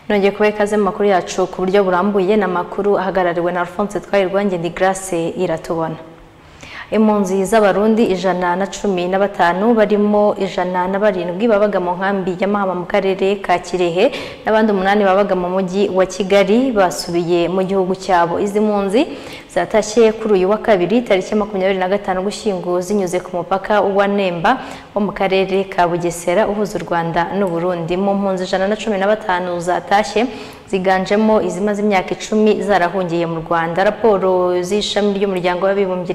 Nongeye kubaha ikaze mu makuru yacu ku buryo burambuye. Ni amakuru ahagarariwe na Alphonse Twahirwa, ndi Grace Iratubona. Impunzi z'Abarundi 115 barimo 107 babaga mu nkambi ya Mahama mu karere ka Kirehe n'abandi 8 babaga mu mujyi wa Kigali basubiye mu gihugu cyabo. Izi mpunzi zatashye kuri uyu wa kabiri tariki 25 Ugushyingo zinyuze ku mupaka wa Nemba wo mu karere ka Bugesera uhuza u Rwanda n'u Burundi. Mu mpunzi 115 zatashye ziganjemo izimaze imyaka 10 zarahungiye mu Rwanda. Raporo z'ishami ry'umuryango w'abibumbye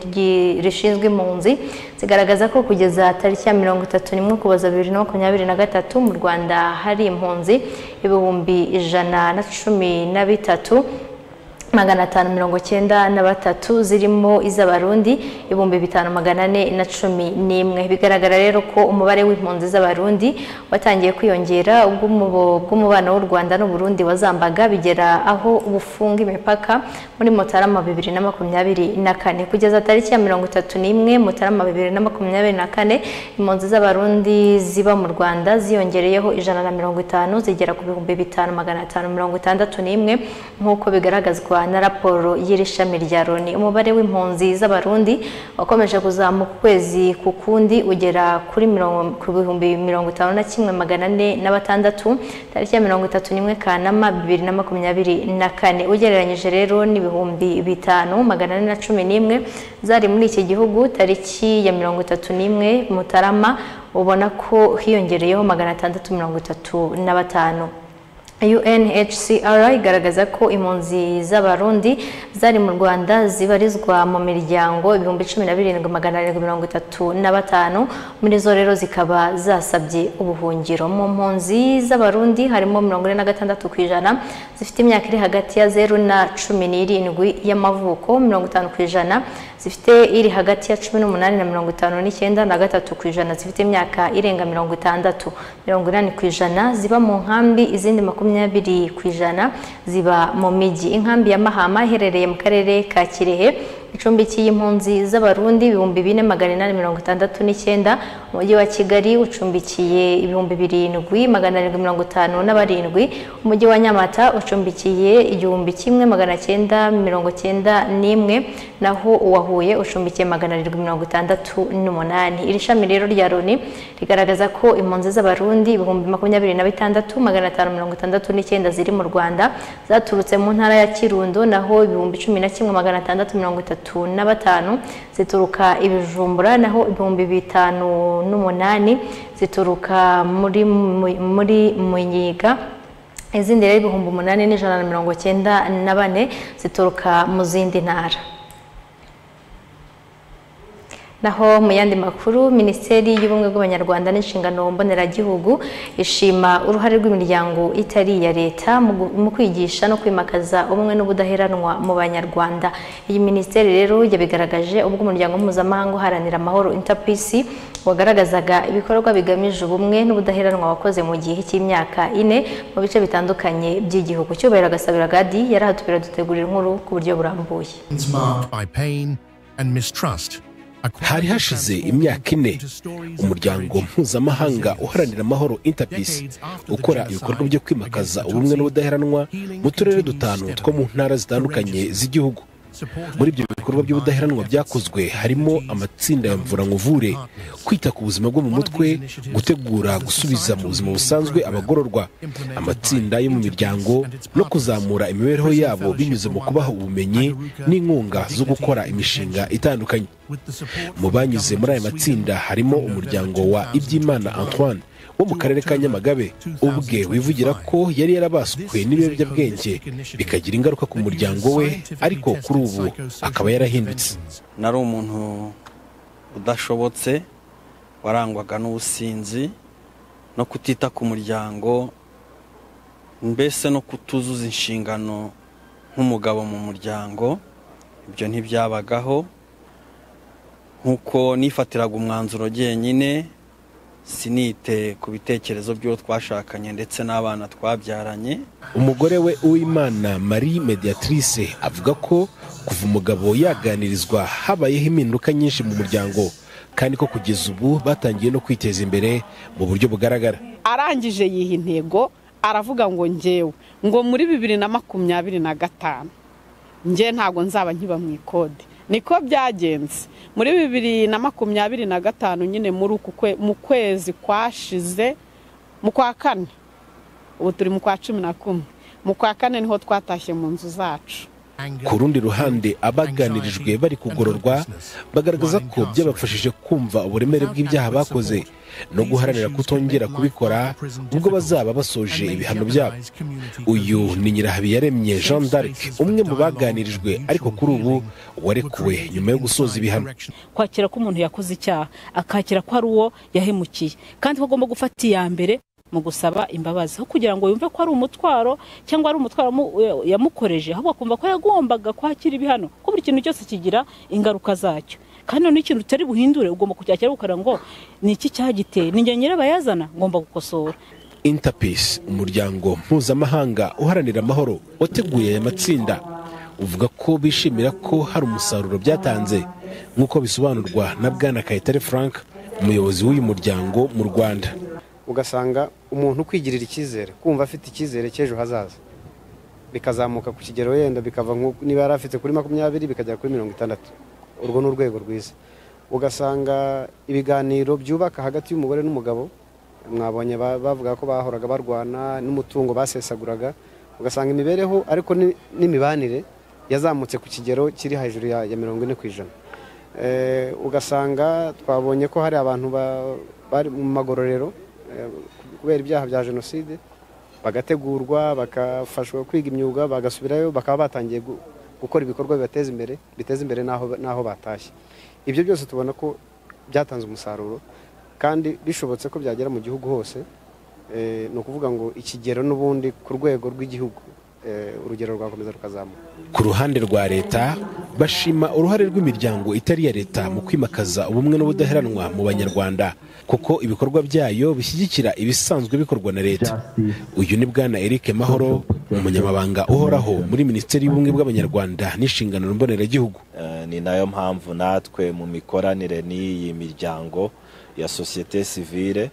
rishinzwe impunzi zigaragaza ko kugeza tariki ya 31 Ukuboza 2023 mu Rwanda hari impunzi 113,593 zirimo iz'Abarundi 5411. Bigaragara rero ko umubare w'impunzi z'Abarundi watangiye kwiyongera ubwo umubano w'u Rwanda n'u Burundi wazambaga bigera aho ubufunga imipaka muri Mutarama 2024. Kugeza tariki ya 31 Mutarama 2024 impunzi z'Abarundi ziba mu Rwanda ziyongereyeho 150 zigera ku 5561 nk'uko bigaragazwa na raporo y'iri shami rya Loni. Umubare w'impunzi z'Abarundi wakomeje kuzamuka ukwezi ku kundi ugera kuri 51,406 tariki ya 31 Kanama 2024, ugereranyije rero n'ibihumbi 5,411 zari muri iki gihugu tariki ya 31 Mutarama, ubona ko hiyongereyeho 635. UNHCR igaragaza ko impunzi z'Abarundi zari mu Rwanda zibarizwa mu miryango 17,735, muri zo rero zikaba zasabye ubuhungiro. Mu mpunzi z'Abarundi harimo 46% zifite imyaka iri hagati ya 0 na 17 y'amavuko, 50% zifite iri hagati ya 18 na 59 na 3% zifite imyaka irenga 60, 80% ziba mu nkambi, izindi 20% ziba mu mijyi. Inkambi ya Mahama iherereye mu karere ka Kirehe icumbikiye impunzi z'Abarundi 4869, umujyi wa Kigali ucumbikiye 7757, umujyi wa Nyamata ucumbikiye 1991, naho uwa Huye ucumbikiye 768. Iri shami rero rya Loni rigaragaza ko impunzi z'Abarundi 26569 ziri mu Rwanda zaturutse mu ntara ya Kirundo, naho 11635 zituruka i Bujumbura, naho 5008 zituruka muri Munyiga, izindi rero 8194 zituruka mu zindi ntara. Naho mu yandi makuru, Minisiteri y'Ubumwe bw'Abanyarwanda n'Inshingano Mboneragihugu ishima uruhare rw'imiryango itari iya leta mu kwigisha no kwimakaza ubumwe n'ubudaheranwa mu Banyarwanda. Iyi minisiteri rero yabigaragaje ubwo umuryango mpuzamahanga uharanira amahoro Interpeace wagaragazaga ibikorwa bigamije ubumwe n'ubudaheranwa wakoze mu gihe cy'imyaka 4 mu bice bitandukanye by'igihugu. Cyubahiro Gasabira Gadi yarahatubira dutegurira inkuru ku buryo burambuye. Hari hashize imyaka 4 umuryango mpuzamahanga uharanira amahoro Interpeace ukora ibikorwa byo kwimakaza ubumwe n'ubudaheranwa mu turere 5 two mu ntara zitandukanye z'igihugu. Muri ibyo bikorwa by'ubudaheranwa byakozwe harimo amatsinda ya mvura nkuvure, kwita ku buzima bwo mu mutwe, gutegura gusubiza mu buzima busanzwe abagororwa, amatsinda yo mu miryango no kuzamura imibereho yabo binyuze mu kubaha ubumenyi n'inkunga zo gukora imishinga itandukanye. Mu banyuze muri aya matsinda harimo umuryango wa Ibyimana Antoine wo mu karere ka Nyamagabe, ubwe wivugira ko yari yarabaswe n'ibiyobyabwenge bikagira ingaruka ku muryango we, ariko kuri ubu akaba yarahindutse. Nari umuntu udashobotse, warangwaga n'ubusinzi no kutita ku muryango, mbese no kutuzuza inshingano nk'umugabo mu muryango. Ibyo ntibyabagaho, nkuko nifatiraga umwanzuro jyenyine, sinite ku bitekerezo by'uwo twashakanye ndetse n'abana twabyaranye. Umugore we Uwimana Marie Mediatrice avuga ko kuva umugabo yaganirizwa habayeho impinduka nyinshi mu muryango, kandi ko kugeza ubu batangiye no kwiteza imbere mu buryo bugaragara. Arangije yiha intego Aravuga ngo ngewe ngo muri 2025 nge ntago nzaba nkiba mu ikode. Niko byagenze muri 2025 nyine muri uku mu kwezi kwashize mu kwa kane, ubu turi mu kwa 11, mu kwa kane niho twatashye mu nzu zacu. Ku rundi ruhande, abaganirijwe bari kugororwa bagaragaza ko byabafashije kumva uburemere bw'ibyaha bakoze no guharanira kutongera kubikora ubwo bazaba basoje ibihano byabo. Uyu ni Nyirahabiyaremye Jean d'Arc, umwe mu baganirijwe ariko kuri ubu warekuwe nyuma yo gusoza ibihano. Kwakira ko umuntu yakoze icyaha, akakira ko ari uwo yahemukiye, kandi ko agomba gufata iya mbere mu gusaba imbabazi, aho kugira ngo yumve ko ari umutwaro cyangwa ari umutwaro yamukoreje, ahubwo akumva ko yagombaga kwakira ibihano, ko buri kintu cyose kigira ingaruka zacyo, kandi none ikintu utari buhindure ugomba kucyakira ukara ngo ni iki cyagiteye, ni njye nyirabayazana, ngomba gukosora. Interpeace, umuryango mpuzamahanga uharanira amahoro wateguye aya matsinda, uvuga ko bishimira ko hari umusaruro byatanze, nk'uko bisobanurwa na Bwana Kayitare Frank, umuyobozi w'uyu muryango mu Rwanda. Ugasanga umuntu kwigirira icyizere, kumva afite icyizere cy'ejo hazaza, bikazamuka ku kigero yenda bikava niba yari afite kuri 20 bikagera kuri 60. Urwo ni urwego rwiza. Ugasanga ibiganiro byubaka hagati y'umugore n'umugabo, mwabonye bavuga ko bahoraga barwana n'umutungo basesaguraga, ugasanga imibereho ariko n'imibanire yazamutse ku kigero kiri hejuru ya 40%. Ugasanga twabonye ko hari abantu bari mu magororero kubera ibyaha bya jenoside, bagategurwa bakafashwa kwiga imyuga, bagasubirayo bakaba batangiye gukora ibikorwa bibateza imbere, biteza imbere naho batashye. Ibyo byose tubona ko byatanze umusaruro, kandi bishobotse ko byagera mu gihugu hose. Ni ukuvuga ngo ikigero n'ubundi ku rwego rw'igihugu urugero rwakomeza rukazamuka. Ku ruhande rwa leta, bashima uruhare rw'imiryango itari iya leta mu kwimakaza ubumwe n'ubudaheranwa mu Banyarwanda, kuko ibikorwa byayo bishyigikira ibisanzwe bikorwa na leta. Uyu ni Bwana Eric Mahoro, umunyamabanga uhoraho muri Minisiteri y'Ubumwe bw'Abanyarwanda n'inshingano mboneragihugu. Ni nayo mpamvu natwe mu mikoranire n'iyi miryango ya société civile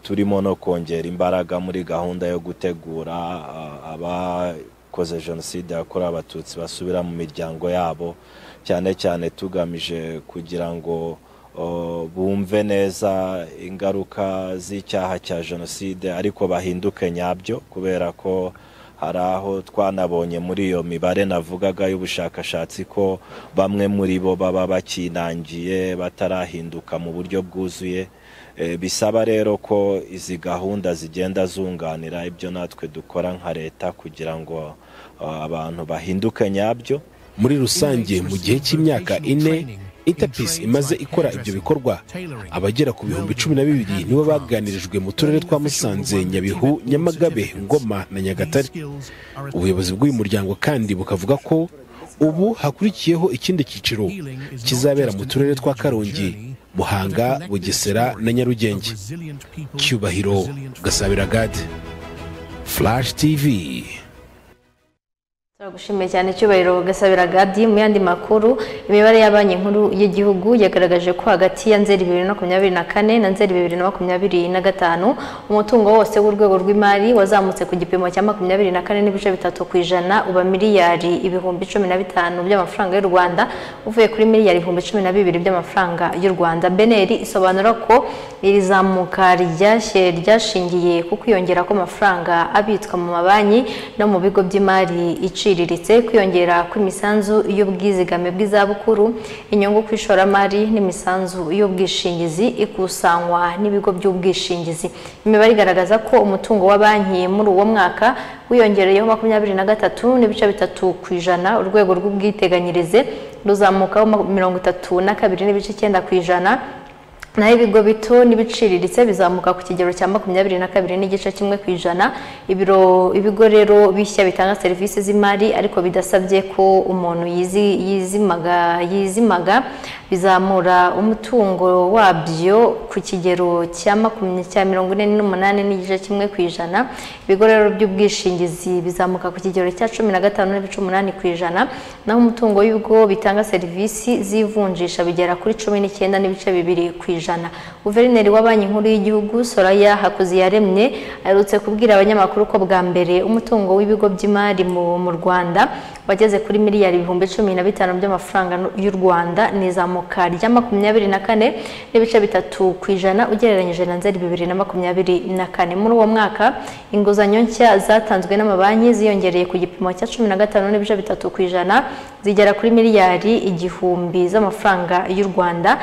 turimo no kongera imbaraga muri gahunda yo gutegura abakoze jenoside yakorewe Abatutsi basubira mu miryango yabo, cyane cyane tugamije kugira ngo bumve neza ingaruka z'icyaha cya jenoside, ariko bahinduke nyabyo, kubera ko hari aho twanabonye muri iyo mibare navugaga y'ubushakashatsi ko bamwe muri bo baba bakinangiye batarahinduka mu buryo bwuzuye. Bisaba rero ko izi gahunda zigenda zunganira ibyo natwe dukora nka leta kugira ngo abantu bahinduke nyabyo. Muri rusange, mu gihe cy'imyaka 4 Interpeace imaze ikora ibyo bikorwa, abagera ku 12,000 nibo baganirijwe mu turere twa Musanze, Nyabihu, Nyamagabe, Ngoma na Nyagatare. Ubuyobozi bw'uyu muryango kandi bukavuga ko ubu hakurikiyeho ikindi cyiciro kizabera mu turere twa Karongi, Muhanga, Bugesera na Nyarugenge. Cyubahiro Gasabira Gade, Flash TV. Turagushimiye cyane Cyubahiro Gasabira Gadi. Mu yandi makuru, imibare ya Banki Nkuru y'Igihugu yagaragaje ko hagati ya Nzeri 2024 na Nzeri 2025 umutungo wose w'urwego rw'imari wazamutse ku gipimo cya 24.3% uba miliyari 15,000 by'amafaranga y'u Rwanda, uvuye kuri miliyari 12,000 by'amafaranga y'u Rwanda. BNR isobanura ko iri zamuka ryashingiye ku kwiyongera kw'amafaranga abitswa mu mabanki no mu bigo by'imari iciriritse, kwiyongera kw'imisanzu y'ubwizigame bw'izabukuru, inyungu ku ishoramari n'imisanzu y'ubwishingizi ikusanywa n'ibigo by'ubwishingizi. Imibare igaragaza ko umutungo wa banki muri uwo mwaka wiyongereyeho 23.3%, urwego rw'ubwiteganyirize ruzamukaho 32.9%, naho ibigo bito n'ibiciriritse bizamuka ku kigero cya 22.1%. Ibigo rero bishya bitanga serivisi z'imari ariko bidasabye ko umuntu yizimaga bizamura umutungo wabyo ku kigero cya 48.1%. Ibigo rero by'ubwishingizi bizamuka ku kigero cya 15.8%, naho umutungo w'ibigo bitanga serivisi z'ivunjisha bigera kuri 19.2%. ijana. Guverineri wa Banki Nkuru y'Igihugu Soraya Hakuziyaremye aherutse kubwira abanyamakuru ko bwa mbere umutungo w'ibigo by'imari mu Rwanda wageze kuri miliyari 15,000 by'amafaranga y'u Rwanda, ni izamuka rya 24.3% ugereranyije na Nzeri 2024. Muri uwo mwaka inguzanyo nshya zatanzwe n'amabanki ziyongereye ku gipimo cya 15.3% zigera kuri miliyari 1000 z'amafaranga y'u Rwanda,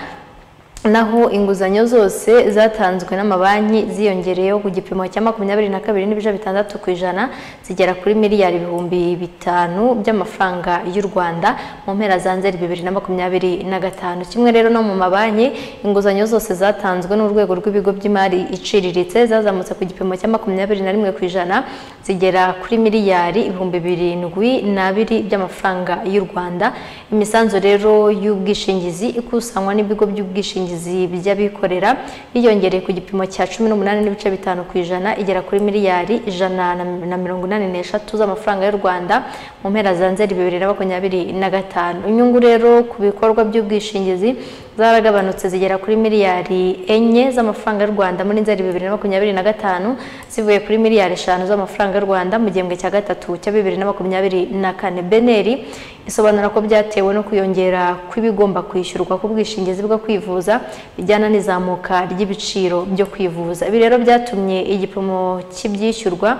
naho inguzanyo zose zatanzwe n'amabanki ziyongereyeho ku gipimo cya 22.6% zigera kuri miliyari 5,000 by'amafaranga y'u Rwanda mu mpera za Nzeri 2025. Kimwe rero no mu mabanki, inguzanyo zose zatanzwe n'urwego rw'ibigo by'imari iciriritse zazamutse ku gipimo cya 21% zigera kuri miliyari 7,002 by'amafaranga y'u Rwanda. Imisanzu rero y'ubwishingizi ikusanywa n'ibigo by'ubwishingizi by'abikorera yiyongereye ku gipimo cya 18.5% igera kuri miliyari 183 z'amafaranga y'u Rwanda mu mpera za Nzeri 2025. Inyungu rero ku bikorwa by'ubwishingizi zaragabanutse zigera kuri miliyari 4 z'amafaranga y'u Rwanda muri Nzeri 2025, zivuye kuri miliyari 5 z'amafaranga y'u Rwanda mu gihembwe cya gatatu cya 2024. Beneri isobanura ko byatewe no kwiyongera kw'ibigomba kwishyurwa ku bwishingizi bwo kwivuza bijyana n'izamuka ry'ibiciro byo kwivuza. Ibi rero byatumye igipimo cy'ibyishyurwa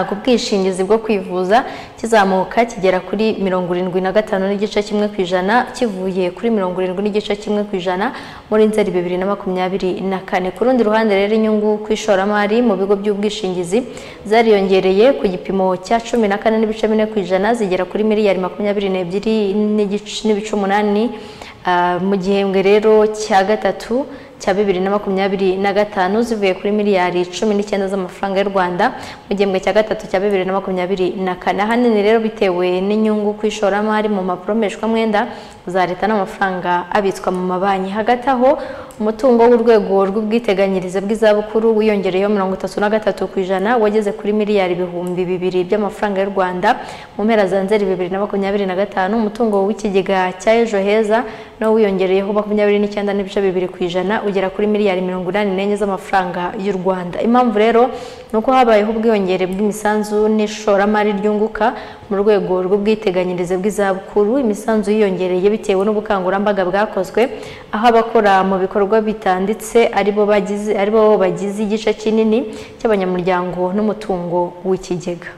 ku bwishingizi bwo kwivuza kizamuka kigera kuri 75.1% kivuye kuri 70.1% muri Nzeri 2024. Ku rundi ruhande rero, inyungu ku ishoramari mu bigo by'ubwishingizi zariyongereye ku gipimo cya 14.4% zigera kuri miliyari 22.8 mu gihembwe rero cya gatatu cya 2025, zivuye kuri miliyari 19 z'amafaranga y'u Rwanda mu gihembwe cya gatatu cya 2024. Ahanini rero bitewe n'inyungu ku ishoramari mu mpapuro mpeshwamwenda za leta n'amafaranga abitswa mu mabanki. Hagati aho, umutungo w'urwego rw'ubwiteganyirize bw'izabukuru wiyongereyeho 33% wageze kuri miliyari 2,000 by'amafaranga y'u Rwanda mu mpera za Nzeri 2025. Umutungo w'ikigega cya Ejo Heza nawo wiyongereyeho 29.2% ugera kuri miliyari 84 z'amafaranga y'u Rwanda. Impamvu rero nuko habayeho ubwiyongere bw'imisanzu n'ishoramari ryunguka mu rwego rw'ubwiteganyirize bw'izabukuru. Imisanzu yiyongereye bitewe n'ubukangurambaga bwakozwe, aho abakora mu bikorwa bitanditse aribo bagize igice kinini cy'abanyamuryango n'umutungo w'ikigega.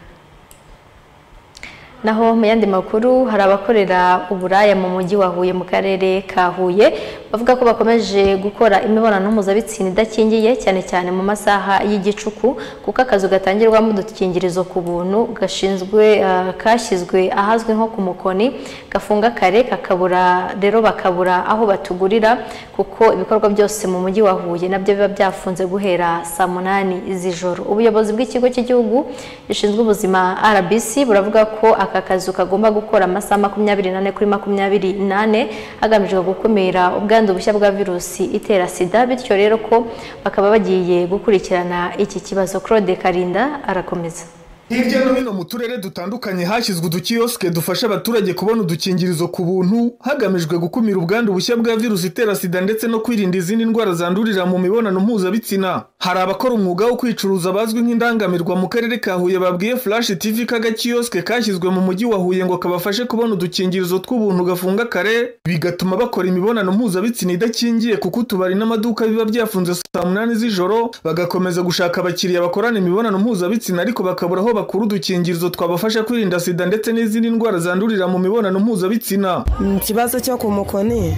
Naho mu yandi makuru, hari abakorera uburaya mu mujyi wa Huye mu karere ka Huye bavuga ko bakomeje gukora imibonano mpuzabitsina idakingiye, cyane cyane mu masaha y'igicuku, kuko akazu gatangirwamo udukingirizo ku buntu gashinzwe kashyizwe ahazwi nko ku Mukoni gafunga kare, kakabura rero bakabura aho batugurira, kuko ibikorwa byose mu mujyi wa Huye nabyo biba byafunze guhera saa 8 z'ijoro. Ubuyobozi bw'ikigo cy'igihugu gishinzwe ubuzima RBC buravuga ko aka kazu kagomba gukora amasaha 24 kuri 24 hagamijwe gukumira ubwandu bushya bwa virusi itera sida, bityo rero ko bakaba bagiye gukurikirana iki kibazo. Claude Karinda arakomeza. Hirya no hino mu turere dutandukanye hashyizwe udukiyosike dufasha abaturage kubona udukingirizo ku buntu, hagamijwe gukumira ubwandu bushya bwa virusi itera sida ndetse no kwirinda izindi ndwara zandurira mu mibonano mpuzabitsina. Hari abakora umwuga wo kwicuruza bazwi nk'indangamirwa mu karere ka Huye babwiye Flash TV ko agakiyosike kashyizwe mu mujyi wa Huye ngo kabafashe kubona udukingirizo tw'ubuntu gafunga kare, bigatuma bakora imibonano mpuzabitsina idakingiye, kuko utubari n'amaduka biba byafunze saa 8 z'ijoro, bagakomeza gushaka abakiriya bakorana imibonano mpuzabitsina ariko bakabura aho bakuru udukingirizo twabafasha kwirinda sida ndetse n'izindi ndwara zandurira mu mibonano mpuzabitsina. Ikibazo cyo ku Mukoni,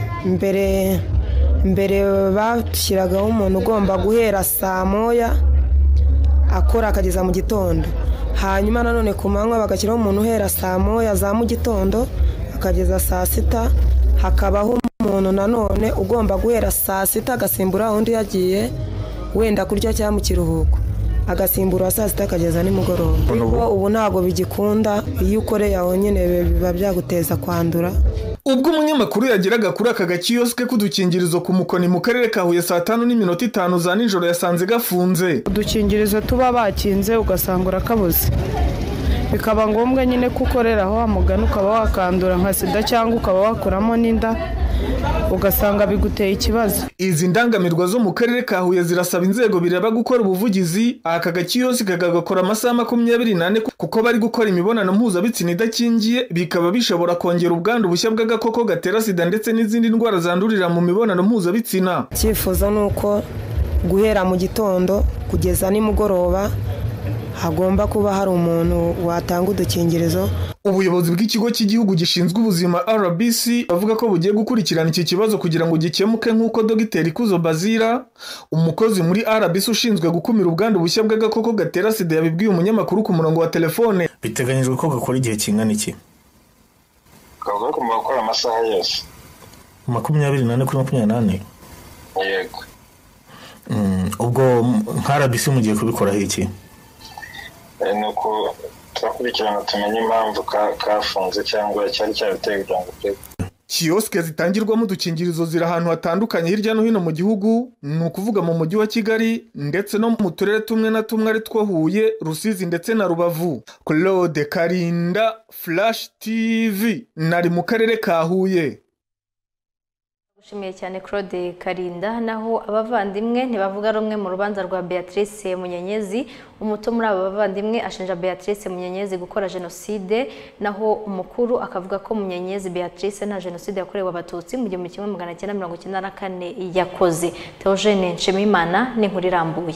mbere bashyiragaho umuntu ugomba guhera saa 1 akora akageza mu gitondo, hanyuma nanone ku manywa bagashyiraho umuntu uhera saa 1 za mu gitondo akageza saa 6, hakabaho umuntu nanone ugomba guhera saa 6 agasimbura undi yagiye wenda kurya cyangwa mu kiruhuko, agasimbura saa 6 akageza nimugoroba. Ariko ubu ntago bigikunda, iyo ukoreye aho nyine biba byaguteza kwandura. Ubwo umunyamakuru yageraga kuri aka gakiyosike k'udukingirizo ku Mukoni mu karere ka Huye saa 5:05 za nijoro yasanze gafunze. Udukingirizo tuba bakinze ugasanga urakabuze, bikaba ngombwa nyine ko ukorera aho wamugana ukaba wakandura nka sida cyangwa ukaba wakuramo n'inda. ugasanga biguteye ikibazo. Izi ndangamirwa zo mu karere ka Huye zirasaba inzego bireba gukora ubuvugizi aka gakiyosike kagakora amasaha 24 kuko bari gukora imibonano mpuzabitsina idakingiye, bikaba bishobora kongera ubwandu bushya bw'agakoko gatera sida ndetse n'izindi ndwara zandurira mu mibonano mpuzabitsina. Icyifuzo ni uko guhera mu gitondo kugeza nimugoroba hagomba kuba hari umuntu watanga udukingirizo. Ubuyobozi bw'ikigo cy'igihugu gishinzwe ubuzima RBC bavuga ko bugiye gukurikirana iki kibazo kugira ngo gikemuke, nk'uko Dr Kuzo Bazira, umukozi muri RBC ushinzwe gukumira ubwandu bushya bw'agakoko gatera sida, yabibwiye umunyamakuru ku murongo wa telefone. Biteganyijwe ko gakora igihe kingana iki? Kagomba gukora amasaha yose 24 kuri 24. Yego. Ubwo nka RBC mugiye kubikoraho iki? Nuko turakurikirana tumenye impamvu kafunze cyangwa cyari cyabiteye kugira ngo pe. Kiyosike zitangirwamo udukingirizo ziri ahantu hatandukanye hirya no hino mu gihugu, ni ukuvuga mu mujyi wa Kigali ndetse no mu turere tumwe na tumwe ari two Huye, Rusizi ndetse na Rubavu. Claude Karinda, Flash TV, nari mu karere ka Huye. Gushimiye cyane Claude Karinda. Naho abavandimwe ntibavuga rumwe mu rubanza rwa Beatrice Munyenyezi. Umuto muri aba bavandimwe ashinja Beatrice Munyenyezi gukora jenoside, naho umukuru akavuga ko Munyenyezi Beatrice nta jenoside yakorewe abatutsi mu 1994 yakoze. Theogene Nshimiyimana n'inkuru irambuye.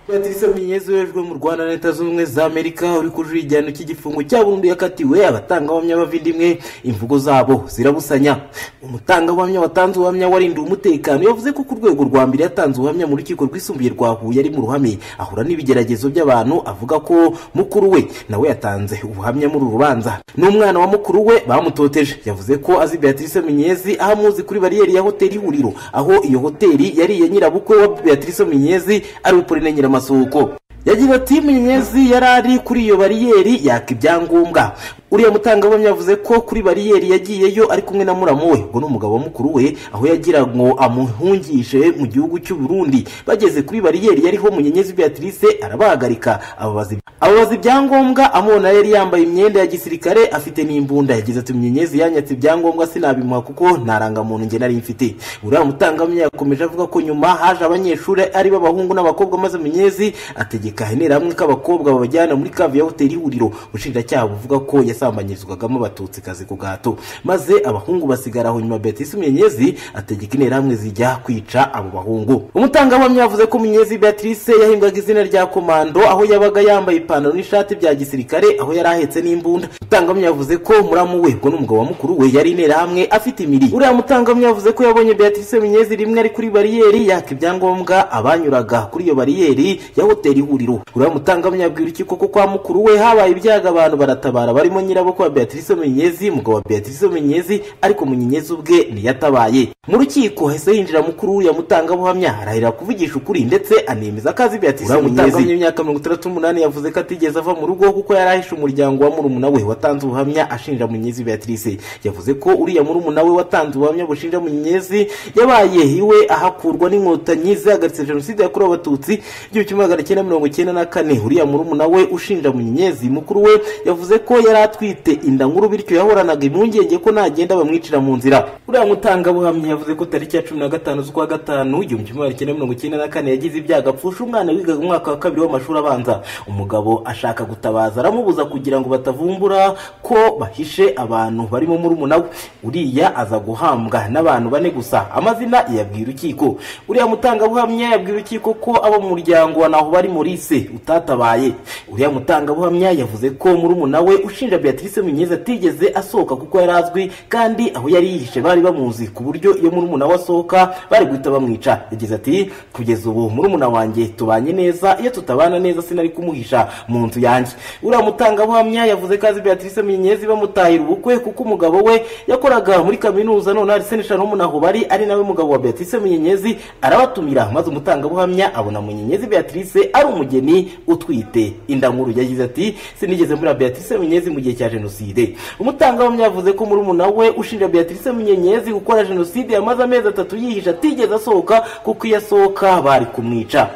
Beatrice Munyenyezi wejwe mu Rwanda na Leta Zunze Ubumwe za Amerika uri kujurira igihano cy'igifungo cya burundu yakatiwe. Abatangabuhamya bavindimwe imvugo zabo zirabusanya. Umutangabuhamya watanze ubuhamya warindiwe umutekano yavuze ko ku rwego rwa mbere yatanze ubuhamya mu rukiko rwisumbuye rwa Huye ari mu ruhame ahura n'ibigeragezo by'abantu, avuga ko mukuru we nawe yatanze ubuhamya muri uru rubanza n'umwana wa mukuru we bamutoteje. Yavuze ko azi Beatrice Munyenyezi aho amuzi kuri bariyeri ya hoteli Ihuriro, aho iyo hoteli yari iya nyirabukwe wa Beatrice Munyenyezi ari Pauline Nyiramasuko. Yagize ati Munyenyezi yari ari kuri iyo bariyeri yaka ibyangombwa. Uriya mutangabuhamya yavuze ko kuri bariyeri yagiyeyo ari kumwe na muramu we, ngo n'umugabo wa mukuru we, aho yagira ngo amuhungishe mu gihugu cy'u Burundi. Bageze kuri bariyeri yariho Munyenyezi Beatrice arabahagarika, ababaza ibyangombwa, amubona yari yambaye imyenda ya gisirikare afite n'imbunda. Yagize ati Munyenyezi yanyatse ibyangombwa sinabimuha kuko nta rangamuntu njye nari mfite. Uriya mutangabuhamya yakomeje avuga ko nyuma haje abanyeshuri ari b'abahungu n'abakobwa, maze Munyenyezi ategeka interahamwe k'abakobwa babajyana muri kave ya hoteli Ihuriro. Ubushinjacyaha buvuga ko yasambanyirizwagamo abatutsikazi ku gato, maze abahungu basigara aho. Nyuma Beatrice Munyenyezi ategeka interahamwe zijya kwica abo bahungu. Umutangabuhamya yavuze ko Munyenyezi Beatrice yahimbwaga izina rya Komando, aho yabaga yambaye ipantaro n'ishati bya gisirikare, aho yari ahetse n'imbunda. Umutangabuhamya yavuze ko muramu we, ubwo n'umugabo wa mukuru we, yari interahamwe afite imiri. Uriya mutangabuhamya yavuze ko yabonye Beatrice Munyenyezi rimwe ari kuri bariyeri yaka ibyangombwa abanyuraga kuri iyo bariyeri ya hoteli Ihuriro. Uriya mutangabuhamya yabwira urukiko ko kwa mukuru we habaye ibyago abantu baratabara, barimo nyirabukwe wa Beatrice Munyenyezi, umugabo wa Beatrice Munyenyezi, ariko Munyenyezi ubwe ntiyatabaye. Mu rukiko hahise hinjira mukuru w'uriya mutangabuhamya arahirira kuvugisha ukuri ndetse anemeza ko azi Beatrice Munyenyezi. W'imyaka 68 yavuze ko atigeze ava mu rugo kuko yari ahishe umuryango wa murumuna we watanze ubuhamya ashinja Munyenyezi Beatrice. Yavuze ko uriya murumuna we watanze ubuhamya bushinja Munyenyezi yabaye iwe ahakurwa n'inkotanyi zahagaritse jenoside yakorewe abatutsi 1994. Uriya murumuna we ushinja Munyenyezi mukuru we yavuze ko yari atwite inda nkuru, bityo yahoranaga impungenge ko nagenda bamwicira mu nzira. Uriya mutangabuhamya yavuze ko tariki ya 15 z'ukwa gatanu 1994 yagize ibyago apfusha umwana wigaga umwaka wa kabiri w'amashuri abanza. Umugabo ashaka gutabaza aramubuza kugira ngo batavumbura ko bahishe abantu barimo murumuna we. Uriya aza guhambwa n'abantu bane gusa, amazina yabwira urukiko. Uriya mutangabuhamya yabwira urukiko ko abo mu muryango wa naho bari Maurice utatabaye. Uriya mutangabuhamya yavuze ko murumuna we ushinja Beatrice Munyenyezi atigeze asohoka kuko yari azwi, kandi aho yari yihishe bari bamuzi ku buryo iyo murumuna we asohoka bari guhita bamwica. Yagize ati kugeza ubu murumuna wanjye tubanye neza, iyo tutabana neza sinari kumuhisha mu nzu yanjye. Uriya mutangabuhamya yavuze ko azi Beatrice Munyenyezi bamutahira ubukwe kuko umugabo we yakoraga muri kaminuza, none Arsene Shalom bari ari nawe mugabo wa Beatrice Munyenyezi arabatumira, maze umutangabuhamya abona Munyenyezi Beatrice ari umugeni utwite inda nkuru. Yagize ati sinigeze mbura Beatrice Munyenyezi mu gihe cya jenoside. Umutangabuhamya yavuze ko murumuna we ushinja Beatrice Munyenyezi gukora jenoside yamaze amezi 3 yihisha atigeze asohoka kuko iyo asohoka bari kumwica.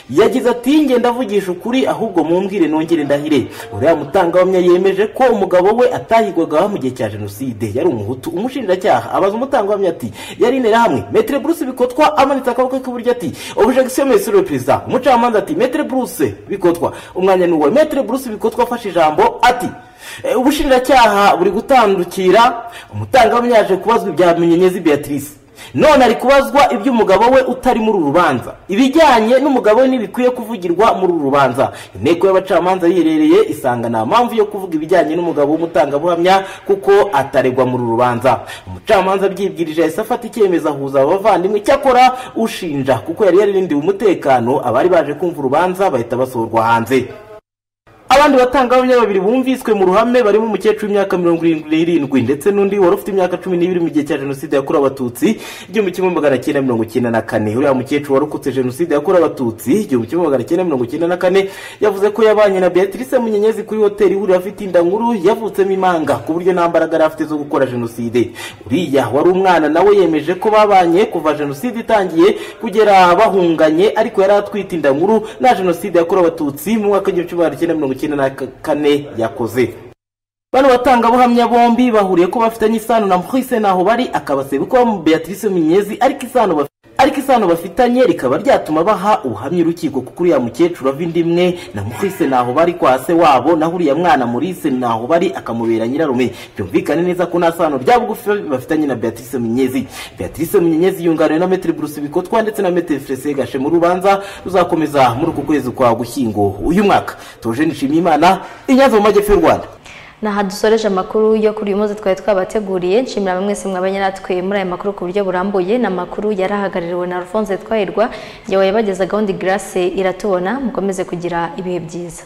Yagize ati nge ndavugisha ukuri, ahubwo mumbwire nongere ndahire. Uriya mutangabuhamya yemeje ko umugabo we atahigwaga mu gihe cya jenoside, yari umuhutu. Umushinjacyaha abaza umutangabuhamya ati yari interahamwe? Maître Bruce Bikotwa amanitse akaboko k'iburyo ati objection monsieur le président. Umucamanza ati Maître Bruce Bikotwa, umwanya ni uwawe. Maître Bruce Bikotwa afashe ijambo ati ubushinjacyaha buri gutandukira. Umutangabuhamya yaje kubazwa ibya Munyenyezi Beatrice, none ari kubazwa iby'umugabo we utari muri uru rubanza. Ibijyanye n'umugabo we ntibikwiye kuvugirwa muri uru rubanza. Inteko y'abacamanza yiherereye isanga nta mpamvu yo kuvuga ibijyanye n'umugabo w'umutangabuhamya kuko ataregwa muri uru rubanza. Umucamanza abyibwirije yahise afata icyemezo ahuza abavandimwe, cyakora ushinja kuko yari yarindiwe umutekano abari baje kumva urubanza bahita basohorwa hanze. Abandi batangabuhamya babiri bumviswe mu ruhame barimo umukecuru w'imyaka 77 ndetse n'undi wari ufite imyaka 12 mu gihe cya jenoside yakorewe abatutsi 1994. Uriya mukecuru warokotse jenoside yakorewe abatutsi 1994 yavuze ko yabanye na Beatrice Munyenyezi kuri hoteli ihurira afite inda nkuru yavutsemo imanga, ku buryo nta mbaraga yari afite zo gukora jenoside. Uriya wari umwana nawe yemeje ko babanye kuva jenoside itangiye kugera bahunganye, ariko yari atwite inda nkuru na jenoside yakorewe abatutsi mu mwaka 1994 yakoze. Bano batangabuhamya bombi bahuriye ko bafitanye isano na Maurice Nahobari, akabaseba ko Beatrice Munyenyezi, ariko isano bafitanye rikaba ryatuma baha ubuhamya urukiko, kuko uriya mukecuru ava inda imwe na Maurice Nahobari kwa se wabo, naho uriya mwana Maurice Nahobari akamubera nyirarume. Byumvikane neza ko nta sano rya bugufi bafitanye na Beatrice Munyenyezi. Beatrice Munyenyezi yunganiwe na Maître Bruce Bikotwa ndetse na Maître Fresé Gashe mu rubanza ruzakomeza muri uku kwezi kwa Gushyingo uyu mwaka. Tojeni Nshimiyimana, i Nyanza mu majyepfo y'u Rwanda. Naha dusoreje amakuru yo kuri uyu munsi twari twabateguriye. Nshimira mwese mwabanye natwe muri aya makuru ku buryo burambuye. N'amakuru yarahagarariwe na Alphonse Twahirwa, yewe yabagezagaho ndi Grace Iratubona. Mukomeze kugira ibihe byiza.